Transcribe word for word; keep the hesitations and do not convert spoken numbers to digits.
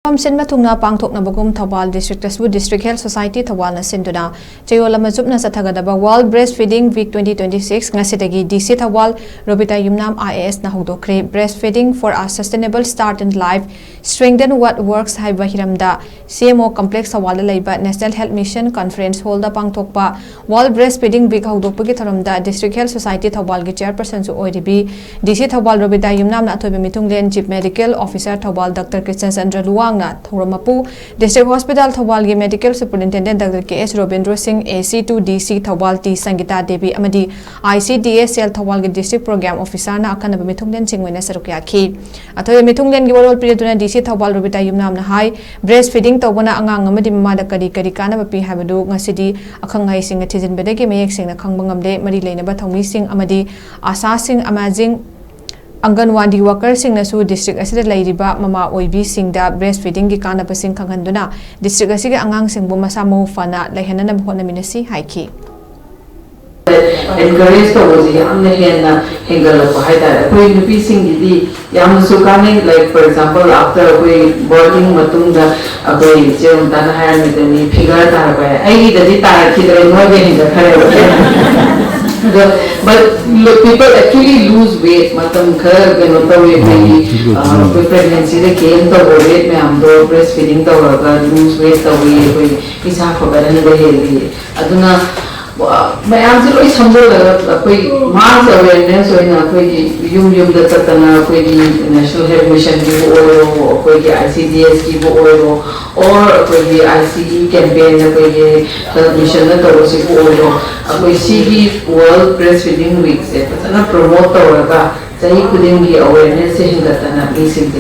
ꯃꯐꯝ ꯁꯤꯟꯕ ꯊꯨꯡꯅ ꯄꯥꯡꯊꯣꯛꯅꯕꯒꯨꯝ ꯊꯧꯕꯥꯜ ꯗꯤꯁꯇ꯭ꯔꯤꯛꯇꯁꯨ ꯗꯤꯁꯇ꯭ꯔꯤꯛ ꯍꯦꯜꯊ ꯁꯣꯁꯥꯏꯇꯤ ꯊꯧꯕꯥꯜꯅ ꯁꯤꯟꯗꯨꯅ ꯆꯌꯣꯜ ꯑꯃ ꯆꯨꯞꯅ ꯆꯠꯊꯒꯗꯕ world Breastfeeding week twenty twenty six ꯉꯁꯤꯗꯒꯤ ꯗꯤ C Thoubal Robita Yumnam I A ꯑꯦꯁꯅ ꯍꯧꯗꯣꯛꯈ꯭ꯔꯦ꯫ Breastfeeding for a sustainable start in life, strengthen what works ꯍꯥꯏꯕ ꯍꯤꯔꯝꯗ ꯁꯤ ꯑꯦꯝ ꯑꯣ ꯀꯝꯄ꯭ꯂꯦꯛꯁ ꯊꯧꯕꯥꯜꯗ ꯂꯩꯕ ꯅꯦꯁꯅꯦꯜ ꯍꯦꯜꯊ ꯃꯤꯁꯟ ꯀꯟꯐꯔꯦꯟꯁ ꯍꯣꯜꯗ ꯄꯥꯡꯊꯣꯛꯄ ꯋꯥꯔꯜꯗ ꯕ꯭ꯔꯦꯁ ꯐꯤꯗꯤꯡ ꯋꯤꯛ ꯍꯧꯗꯣꯛꯄꯒꯤ ꯊꯧꯔꯝꯗ district health society ꯊꯧꯕꯥꯜꯒꯤ ꯆꯦꯌꯔꯄꯔꯁꯟꯁꯨ ꯑꯣꯏꯔꯤꯕꯤ ꯗꯤ ꯁꯤ ꯊꯧꯕꯥꯜ ꯔꯣꯕꯤꯇꯥ ꯌꯨꯝꯅꯥꯝꯅ ꯑꯊꯣꯏꯕ ꯃꯤꯊꯨꯡꯂꯦꯟ chief medical officer Thoubal doctor Krishnachandra ꯂꯨꯋꯥꯡꯅ ꯊꯧꯔꯝ ꯃꯄꯨ, ꯗꯤꯁꯇ꯭ꯔꯤꯛ ꯍꯣꯁꯄꯤꯇꯥꯜ ꯊꯧꯕꯥꯜꯒꯤ medical superintendent doctor K S Robindro Singh, A ꯁꯤ to the C Thoubal T ꯁꯪꯒꯤꯇꯥ Devi ꯑꯃꯗꯤ I C D S L ꯊꯧꯕꯥꯜꯒꯤ ꯗꯤꯁꯇ꯭ꯔꯤꯛ ꯄ꯭ꯔꯣꯒ꯭ꯔꯥꯝ ꯑꯣꯐꯤꯁꯥꯔꯅ ꯑꯀꯟꯅꯕ ꯃꯤꯊꯨꯡꯂꯦꯟꯁꯤꯡ ꯑꯣꯏꯅ ꯁꯔꯨꯛ ꯌꯥꯈꯤ꯫ ꯑꯊꯣꯏꯕ ꯃꯤꯊꯨꯡꯂꯦꯟꯒꯤ ꯋꯥꯔꯣꯜ ꯄꯤꯔꯗꯨꯅ ꯗꯤ ꯁꯤ ꯊꯧꯕꯥꯜ ꯔꯣꯕꯤꯇꯥ ꯌꯨꯝꯅꯥꯝꯅ ꯍꯥꯏ, ꯕ꯭ꯔꯦꯁ ꯐꯤꯗꯤꯡ ꯇꯧꯕꯅ ꯑꯉꯥꯡ ꯑꯃꯗꯤ ꯃꯃꯥꯗ ꯀꯔꯤ ꯀꯔꯤ ꯀꯥꯟꯅꯕ ꯄꯤ ꯍꯥꯏꯕꯗꯨ ꯉꯁꯤꯗꯤ ꯑꯈꯪ ꯑꯍꯩꯁꯤꯡꯅ ꯊꯤꯖꯤꯟꯕꯗꯒꯤ ꯃꯌꯦꯛ ꯁꯦꯡꯅ ꯈꯪꯕ ꯉꯝꯂꯦ꯫ ꯃꯔꯤ ꯂꯩꯅꯕ ꯊꯧꯃꯤꯁꯤꯡ ꯑꯃꯗꯤ ꯑꯥꯁꯥꯁꯤꯡ ꯑꯃꯁꯨꯡ ꯑꯪꯒꯟꯋꯥꯗꯤ ꯋꯥꯀꯔꯁꯤꯡꯅꯁꯨ ꯗꯤꯁꯇ꯭ꯔꯤꯛ ꯑꯁꯤꯗ ꯂꯩꯔꯤꯕ ꯃꯃꯥ ꯑꯣꯏꯕꯤꯁꯤꯡꯗ ꯕ꯭ꯔꯦꯁ ꯐꯤꯗꯤꯡꯒꯤ ꯀꯥꯟꯅꯕꯁꯤꯡ ꯈꯪꯍꯟꯗꯨꯅ ꯗꯤꯁꯇ꯭ꯔꯤꯛ ꯑꯁꯤꯒꯤ ꯑꯉꯥꯡꯁꯤꯡꯕꯨ ꯃꯁꯥ ꯃꯎ ꯐꯅ ꯂꯩꯍꯟꯅꯅꯕ ꯍꯣꯠꯅꯃꯤꯟꯅꯁꯤ ꯍꯥꯏꯈꯤ꯫ ꯑꯦꯟꯀꯔꯦꯖ ꯇꯧꯕꯁꯤ ꯌꯥꯝꯅ ꯍꯦꯟꯅ ꯍꯦꯟꯒꯠꯂꯛꯄ ꯍꯥꯏꯇꯥꯔꯦ꯫ ꯑꯩꯈꯣꯏ ꯅꯨꯄꯤꯁꯤꯡꯒꯤꯗꯤ ꯌꯥꯝꯅꯁꯨ ꯀꯥꯟꯅꯩ꯫ Like, for example, after ꯑꯩꯈꯣꯏ ꯕꯔꯊꯤꯡ ꯃꯇꯨꯡꯗ ꯑꯩꯈꯣꯏ ꯏꯆꯦ ꯃꯝꯇꯥꯅ ꯍꯥꯏꯔꯝꯃꯤꯗꯨꯅꯤ, ꯐꯤꯒꯔ ꯇꯥꯔꯛꯄ ꯍꯥꯏ꯫ ꯑꯩꯒꯤꯗꯗꯤ ꯇꯥꯔꯛꯈꯤꯗ꯭ꯔꯦ, ꯅꯣꯏꯒ ꯍꯦꯟꯒꯠꯈ꯭ꯔꯦꯕ꯫ ꯑꯗꯣ, but people actually lose weight, ꯃꯇꯝ ꯈꯔ ꯀꯩꯅꯣ ꯇꯧꯋꯦ, ꯑꯩꯈꯣꯏꯒꯤ ꯑ, ꯑꯩꯈꯣꯏ ꯄ꯭ꯔꯦꯒꯅꯦꯟꯁꯤꯗ ꯒꯦꯟ ꯇꯧꯕ ꯋꯦꯠ ꯃꯌꯥꯝꯗꯣ ꯕ꯭ꯔꯦꯁ ꯐꯤꯗꯤꯡ ꯇꯧꯔꯒ ꯂꯨꯖ ꯋꯦꯠ ꯇꯧꯋꯤ, ꯑꯩꯈꯣꯏ ꯏꯁꯥ ꯐꯒꯠꯍꯟꯕ ꯍꯦꯜꯂꯤ꯫ ꯑꯗꯨꯅ ꯃꯌꯥꯝꯁꯦ ꯂꯣꯏ ꯁꯝꯖꯜꯂꯒ ꯑꯩꯈꯣꯏ ꯃꯥꯁ ꯑꯋꯦꯔꯅꯦꯁ ꯑꯣꯏꯅ ꯑꯩꯈꯣꯏꯒꯤ ꯌꯨꯝ ꯌꯨꯝꯗ ꯆꯠꯇꯅ ꯑꯩꯈꯣꯏꯒꯤ ꯅꯦꯁꯅꯦꯜ ꯍꯦꯜꯊ ꯃꯤꯁꯟꯒꯤꯕꯨ ꯑꯣꯏꯔꯣ, ꯑꯩꯈꯣꯏꯒꯤ ꯑꯥꯏ ꯁꯤ ꯗꯤ ꯑꯦꯁꯀꯤꯕꯨ ꯑꯣꯏꯔꯣ, ꯑꯣꯔ ꯑꯩꯈꯣꯏꯒꯤ ꯑꯥꯏ ꯁꯤ ꯏ ꯀꯦꯝꯄꯦꯟ, ꯑꯩꯈꯣꯏꯒꯤ ꯍꯦꯜꯊ ꯃꯤꯁꯟꯅ ꯇꯧꯕꯁꯤꯕꯨ ꯑꯣꯏꯔꯣ, ꯑꯩꯈꯣꯏ ꯁꯤꯒꯤ ꯋꯥꯔꯜꯗ ꯕ꯭ꯔꯦꯁ ꯐꯤꯗꯤꯡ ꯋꯤꯛꯁꯦ ꯐꯖꯅ ꯄ꯭ꯔꯣꯃꯣꯠ ꯇꯧꯔꯒ ꯆꯍꯤ ꯈꯨꯗꯤꯡꯒꯤ ꯑꯋꯦꯔꯅꯦꯁꯁꯦ ꯍꯦꯟꯒꯠꯇꯅ ꯃꯤꯁꯤꯡꯁꯦ